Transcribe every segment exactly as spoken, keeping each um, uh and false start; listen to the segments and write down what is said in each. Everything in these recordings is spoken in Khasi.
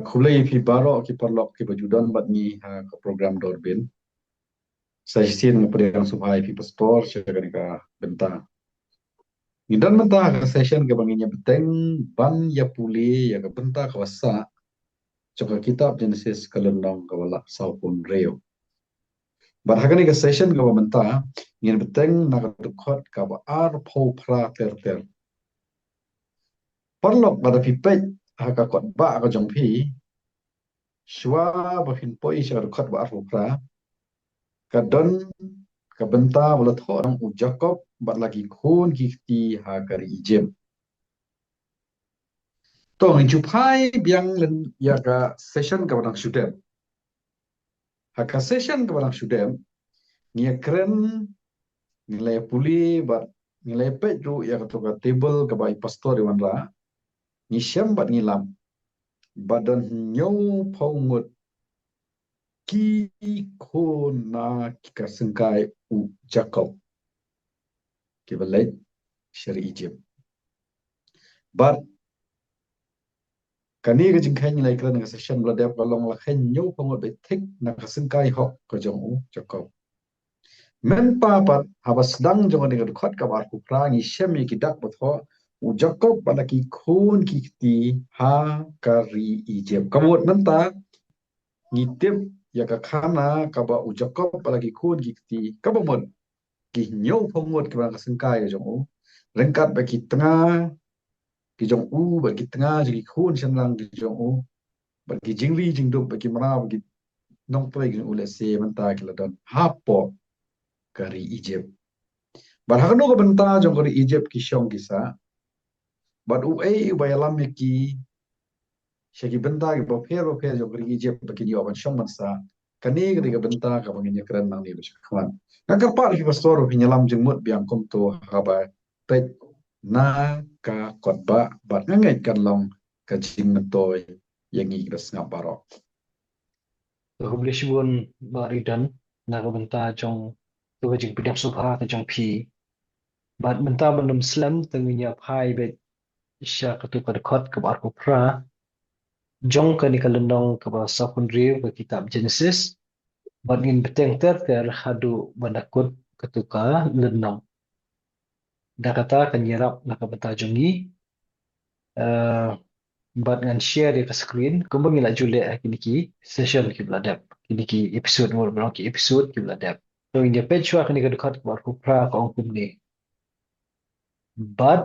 Khublei ïa phi baroh ki paralok kiba ju don bad ngi ha ka program Dorbin. Sa shisien nga pdiang sngewbha ïa phi pastor sha kane ka bynta. Ngi don mynta ha ka session kaba ngin ïa bteng ban ïa pule ïa ka bynta kaba sah jong ka kitab Genesis ka lynnong kaba la sawphew hynriew. Bad ha kane ka session kaba mynta ngin bteng na ka dkhot kaba arphew phra ter ter. Paralok, lada phi peit ha ka kot ba ka jong phi, shuwa ba phin poi sha ka dkhot ba arphew phra, ka don ka bynta ba la thoh nang u Jakob bad la ki khun ki kti ha ka ri Egypt. To ngin shu phai biang lem ïa ka session kaba dang shu dep. Ha ka session kaba dang shu dep, ngi ïa kren, ngi la ïa pule bad ngi la ïa peit ruh ïa kato ka table kaba i pastor i wanrah. Ngi shem bad ngi lap ba don hynñiewphew ngut ki khun na ki ka syngkai u Jakob kiba leit sha ri Egypt. Bad kane ka jingkheiñ ngi la ïa kren ha ka session ba la dep ka long la kheiñ hynñiewphew ngut beit thik na ka syngkai hok ka jong u Jakob. Mynta pat haba sdang jong kane ka dkhot kaba arphew phra ngi shem ïa ki dak ba thoh u Jakob bad la ki khun ki kti ha ka ri Egypt. Ka mut mynta ngi tip ïa ka khana kaba u Jakob bad la ki khun ki kti, kaba mut ki hynñiewphew ngut kiba na ka syngkai ka jong u, ryngkat bad ki tnga ki jong u bad ki tnga jong ki khun shynrang ki jong u, bad ki jingri jingdup bad ki mraw bad ki nongtrei ki jong u, lehse mynta ki la don hapoh ka ri Egypt. Bad ha kano ka bynta jong ka ri Egypt ki shong ki sah, bad uei uba ïalam ïa ki sha ki bynta kiba pher ba pher jong ka ri Egypt ba kin ïoh ban shong ban sah. Kane ka dei ka bynta kaba ngin ïa kren nangne ba sha khmat. Nga kyrpad ïa phi pastor ba phin ïalam jingmut biang kumto haba peit na ka kot ba, bad nga ngeit kan long ka jingmyntoi ïa ngi kiba sngap baroh. To khublei shibun Bah Ridan na ka bynta jong to ka jingpdiang sngewbha ka jong phi. Bad mynta ban ym slem te ngin ïa phai beit sha kato ka dkhot kaba arphew phra jong kane ka lynnong kaba sawphew hynriew ka kitab Genesis. Bad ngin bteng ter ter haduh ban da kut kato ka lynnong. Da kata kan ïarap na ka bynta jong ngi. Eh, bad ngan share ïa ka screen kumba ngi la ju leh ha kine ki session kiba la dep, kine ki episode, mut ba long ki episode kiba la dep. To ngin ïa peit shuwa kane ka dkhot kaba arphew phra, ka ong kumne. Bad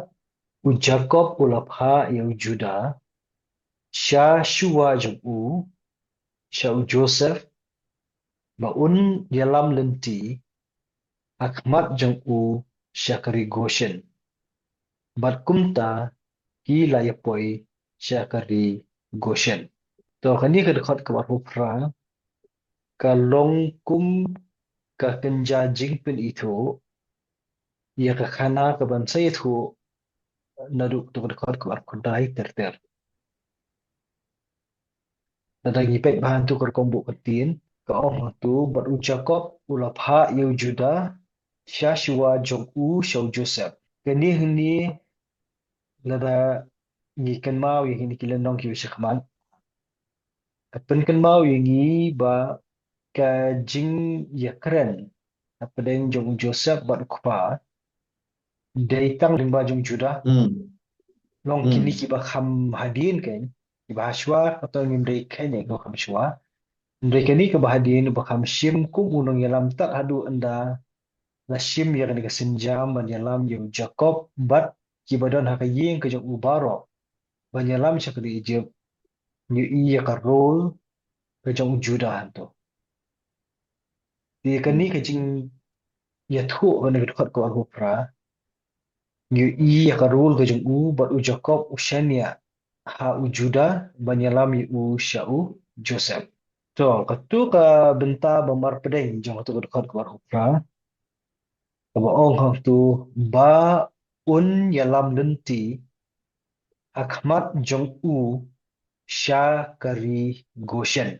u Jakob u la phah ïa u Judah sha shuwa jong u, sha u Joseph, ba un ïalam lynti ha khmat jong u sha ka ri Goshen. Bad kumta ki la ïa poi sha ka ri Goshen. To kane ka dkhot kaba arphew phra ka long kum ka kynja jingpynithuh ïa ka khana kaban sa ïathuh naduh kato ka dkhot kaba arphew khyndai ter ter. Lada ngi peit bha hangto ka rukom buh ka ktien, ka ong hangto, bad u Jakob u la phah ïa u Judah sha shuwa jong u, sha u Joseph. Kane hangne lada ngi kynmaw ïa kine ki lynnong kiba sha khmat, ka pynkynmaw ïa ngi ba ka jingïakren hapdeng jong u Joseph bad u kpa dei tang lyngba jong u Judah. Hmm. Long kine kiba kham hadien kein, kiba ha shuwa kato ngim dei kein, ïa kiba kham shuwa. Hynrei kane kaba hadien, ba kham shim kum u nongïalam tad haduh ynda la shim ïa kane ka sienjam ban ïalam ïa u Jakob bad kiba don ha ka ïing ka jong u baroh ban ïalam sha ka ri Egypt, ngi ïohi ïa ka role ka jong u Judah hangto. Te kane ka jingïathuh kane ka dkhot kaba arphew phra, ngi ïohi ïa ka role ka jong u, bad u Jakob u shaniah ha u Judah ban ïalam ïa u sha u Joseph. To, kato ka bynta ba marpdeng jong kato ka dkhot kaba arphew phra, kaba ong hangto, ba un ïalam lynti ha khmat jong u sha ka ri Goshen.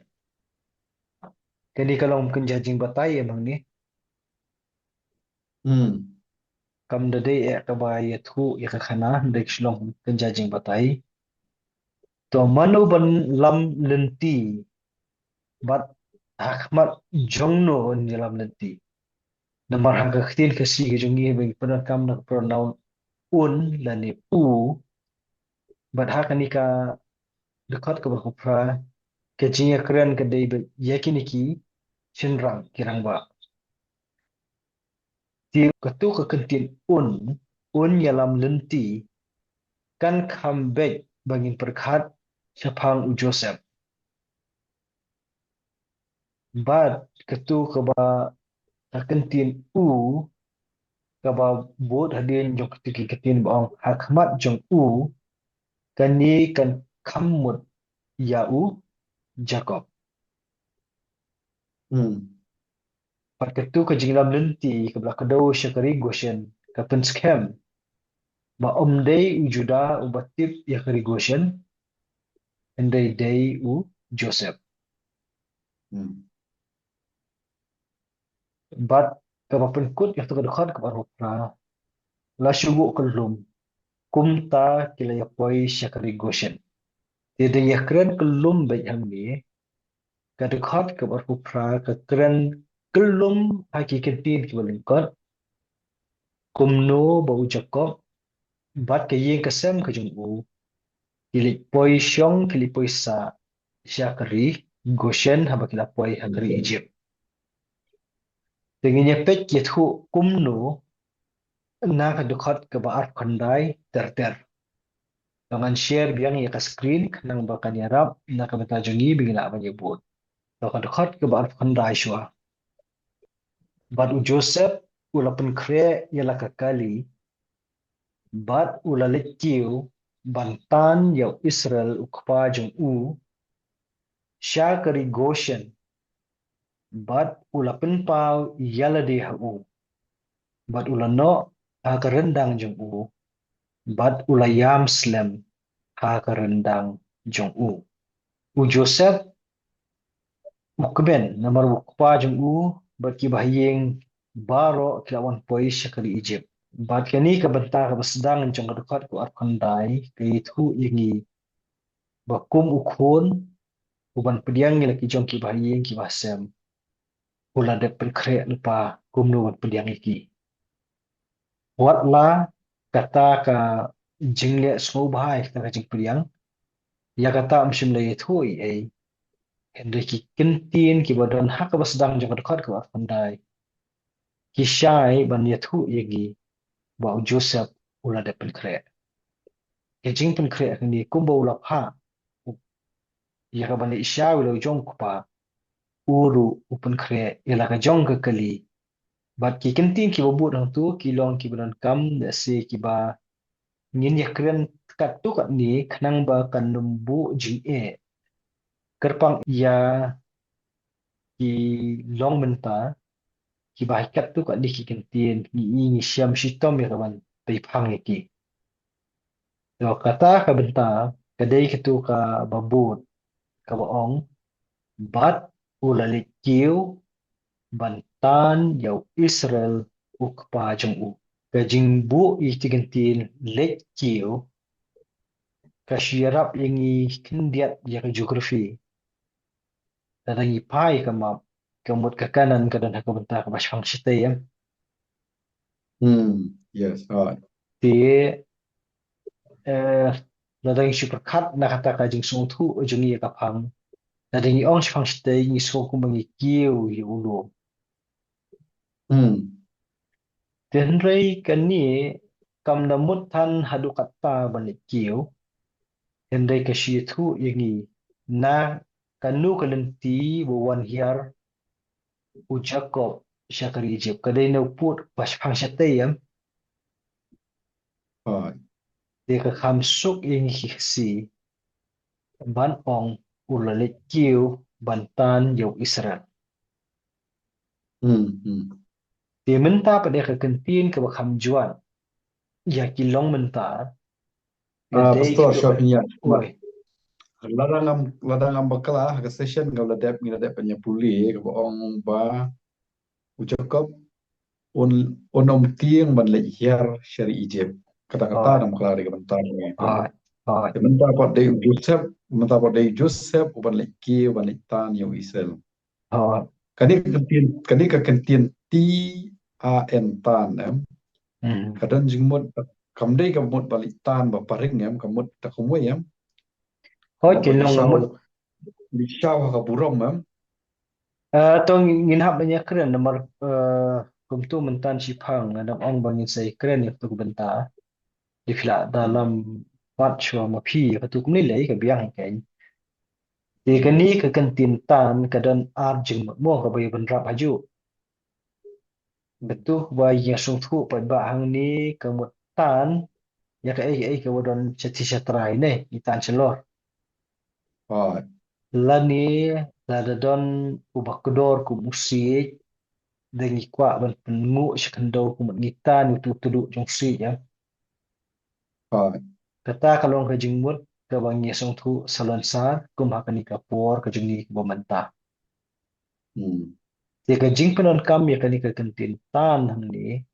Kane ka long kynja jingbatai em hangne. Hmm. Kam da dei eh kaba ïathuh ïa ka khana, dei ka shu long kynja jingbatai. To mano ban lam lynti, bad ha khmat jongno un ïalam lynti? Namar ha ka ktien Khasi ka jong ngi ba ngi pyndonkam na ka pronoun un lane u, bad ha kane ka dkhot kaba arphew phra ka jingïakren ka dei ba ïa kine ki shynrang, ki rangbah. Te katu ka kyntien un, un ïalam lynti, kan kham beit ba ngin pyrkhat shaphang u Joseph. Bad katu kaba, ka kyntien u, kaba bud hadien jong katu ki kyntien ba ong ha khmat jong u, kane kan kham mut ïa u Jakob. Hmm. Bad katu ka jingïalam lynti kaba la kdew sha ka ri Goshen ka pynskhem ba ym dei u Juda uba tip ïa ka ri Goshen, hynrei dei u Joseph. Hmm. Bad kaba pynkut ïa katu ka dkhot kaba arphew phra, la shu buh kyllum, kumta ki la ïa poi sha ka ri Goshen. Te da ïakren kyllum beit hangne, ka dkhot kaba arphew phra ka kren kyllum ha ki kyntien kiba lyngkot, kumno ba u Jakob bad ka ïing ka sem ka jong u ki leit poi shong, ki leit poi sah sha ka ri Goshen haba ki la poi ha ka ri Egypt. Te ngin ïa peit ïathuh kumno na ka dkhot kaba arphew khyndai ter ter. To ngan share biang ïa ka screen khnang ba kan ïarap na ka bynta jong ngi ba ngin lah ban ïa bud. To ka dkhot kaba arphew khyndai shuwa. Bad u Joseph u la pynkhreh ïa la ka kali, bad u la leit kiew ban tan ïa u Israel u kpa jong u sha ka ri Goshen, bad u la pynpaw ïa lade ha u, bad u la noh ha ka ryndang jong u, bad u la ïam slem ha ka ryndang jong u. U Joseph u kmen namar u kpa jong u bad kiba ha ïing baroh ki la wan poi sha ka ri Egypt. Bad kane ka bynta kaba sdang jong ka dkhot kaba arphew khyndai ka ïathuh ïa ngi ba kum u khun uban pdiang ïa la ki jong kiba ha ïing kiba ha sem, u la dep pynkhreh lypa kumno ban pdiang ïa ki. Wat la kata ka jingleh sngewbha ïa kata ka jingpdiang, ïa kata ym shym la ïathuh ei ei. Hynrei ki kyntien kiba don ha kaba sdang jong ka dkhot kaba arphew khyndai ki shai ban ïathuh ïa ngi ba u Joseph u la dep pynkhreh. Ka jingpynkhreh kane kumba u la phah ïa ka ban leit sha u la u jong u kpa, u ruh u pynkhreh ïa la ka jong ka kali. Bad ki kyntien kiba bud hangto ki long kiba donkam, lehse kiba ngin ïakren katto katne khnang ba kan ym buh jingeh. Kyrpang ïa ki long mynta kiba ha katto katne ki kyntien ngi i ngi shem shitom ïa ka ban pynphang ïa ki. To kata ka bynta ka dei katu kaba bud kaba ong, bad u la leit kiew ban tan ïa u Israel u kpa jong u. Ka jingbuh ïa kata ka kyntien leit kiew ka shu ïarap ïa ngi khyndiat ïa ka geography. Lada ngi phai ka map ka mut ka Kanaan ka don ha ka bynta kaba shipang shatei, em. Hmm, yes, right. Te, eh, lada ngi shu pyrkhat na kata ka jingsngewthuh jong ngi ïa ka phang, lada ngi ong shipang shatei ngi sngew kumba ngi kiew ïa u lum. Hmm. Te hynrei kane kam da mut than haduh katta ban leit kiew. Hynrei ka shu ïathuh ïa ngi na kano ka lynti ba wan hiar u Jakob sha ka ri Egypt, ka dei na u pud ba shipang shatei, em. Te ka kham suk ïa ngi ki Khasi ban ong u la leit kiew ban tan ïa u Israel. Hmm, hmm. Te mynta pat ïa ka kyntien kaba kham jwat ïa ki long mynta. Ah, Pastor, shuwa phin ïa. Lada ngam, lada ngam bakla ha ka session nga la dep, ngi la dep ban ïa pule kaba ong ba u Jakob un, un ym tieng ban leit hiar sha ri Egypt. Kata kata ngam bakla dei ka bynta ngi. Hooid. Te mynta pat dei u Joseph, mynta pat dei u Joseph u ban leit kiew, u ban leit tan ïa u Israel. Hooid. Kane ka kyntien, kane ka kyntien T A N, tan, em. Hmm. Ka don jingmut, kam dei ka mut ba leit tan ba pharing, em, ka mut da kumwei, em. Hooid, Ba ki long leit shaw, mut. Leit shaw ha ka burom, em. Eh, to ngin hap ban ïakren namar, eh, kumtu mynta shiphang nga dang ong ba ngin sa ïakren ïa katu ka bynta. Dei phi lah da lam pat shuwa ma phi ïa katu kumne lei ka biang kein. Te kane ka kyntien tan ka don ar jingmut mo kaba ïa bynrap hajuh. Katu kaba ïa sngewthuh paidbah hangne ka mut tan ïa kaei kaei kaba don shatei shatrai ne, i tan shalor. Hooid. Lane lada don uba kdor kum u siej, dang ngi kwah ban pynnguh sha khyndew kum ngi tan utu u tduh jong u siej, em. Hooid. Kata ka long ka jingmut kaba ngi sngewthuh salonsar kum ha kane ka por ka jong ngi kaba mynta. Hmm. Te ka jingpyndonkam ïa kane ka kyntien tan hangne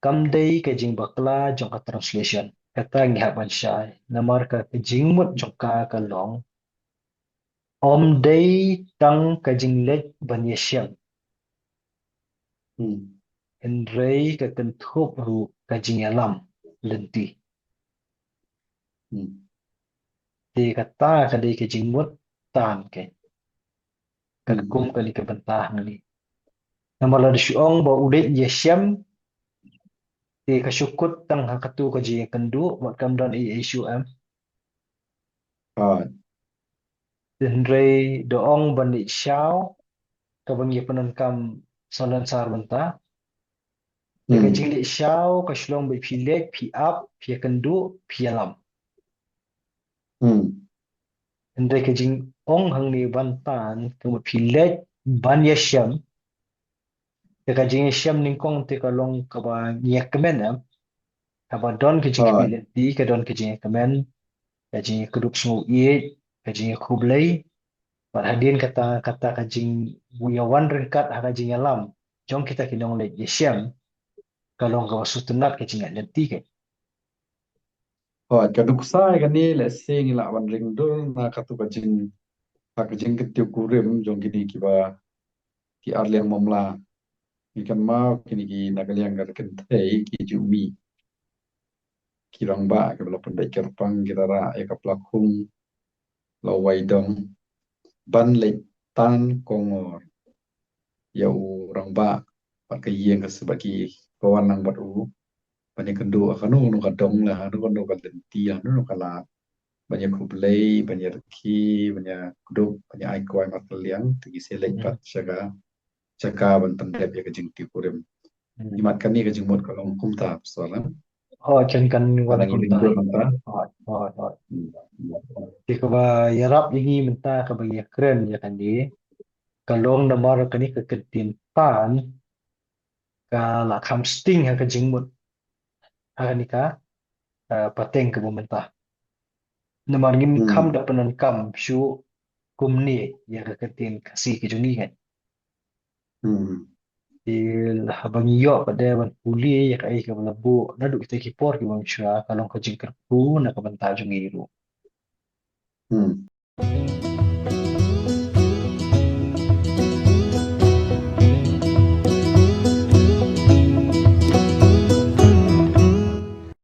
kam dei ka jingbakla jong ka translation. Kata ngi hap ban shai. Namar ka, ka jingmut jong ka ka long, ym dei tang ka jingleit ban ïashem. Hmm. Hynrei ka kynthup ruh ka jingïalam lynti. Hmm. Te kata ka dei ka jingmut tan kein. Ka Hmm. kum kane ka bynta hangne. Namar lada shu ong ba u leit ïashem, te ka shu kut tang ha katu ka jingïakynduh, wat kam don ei ei shuh, em. Hooid. Hynrei da ong ban leit shaw, kaba ngi pyndonkam salonsar mynta. Te ka Hmm. jingleit shaw ka shu long ba phi leit, phi ap, phi ïakynduh, phi ïalam. Hmm. Hynrei ka jingong hangne ban tan, ka mut phi leit ban ïashem. Te ka jingïashem nyngkong te ka long kaba ngi ïakmen, em. Kaba don ka jingkmen, Hooid. te ka don ka jingïakmen, ka jingïakdup sngewsih, ka jingïakhublei. Bad hadien kata, kata ka jingïawan ryngkat ha ka jingïalam jong kita ki nongleit ïashem ka long kaba sngewtynnat ka jingïaid lynti kein. Hooid, ka nuksa ïa kane lehse ngi lah ban ring dur na katu ka jing, ha ka jingkyntiew kurim jong kine kiba, ki ar liang mamla. Ngi kynmaw kine ki na ka liang ka kynthei ki ju mih. Ki rangbah kiba la pynbeit kyrpang ki la rah ïa ka pla khung, la wai dong ban leit tan kongor ïa u rangbah bad ka ïing ka sem bad ki, ka wan lang bad u ban ïakynduh ha kano kano ka dong la, ha kano kano ka lynti, ha kano kano ka lad, ban ïakhublei, ban ïarkhie, ban ïakdup, ban ïa ai kwai markylliang, te ki sa leit pat sha ka, sha ka ban pyndep ïa ka jingtiew kurim. Hmm. Imat kane ka jingmut ka long kumta, Pastor, eh? Hooid, kan, kan wan kumta. Hooid, hooid, hooid. Hmm. Te kaba ïarap ïa ngi mynta kaba ïakren ïa kane, ka long namar kane ka kyntien tan ka la kham sting ha ka jingmut ha kane ka, eh, pateng kaba mynta. Namar ngim kham da pyndonkam shuh kumne ïa ka kyntien Khasi ka jong ngi, kan. Hmm. Te haba ngi ïoh pat de ban pule ïa kaei kaba la buh naduh kita ki por kiba mynshuwa, ka long ka jingkyrkhu na ka bynta jong ngi ruh. Hmm.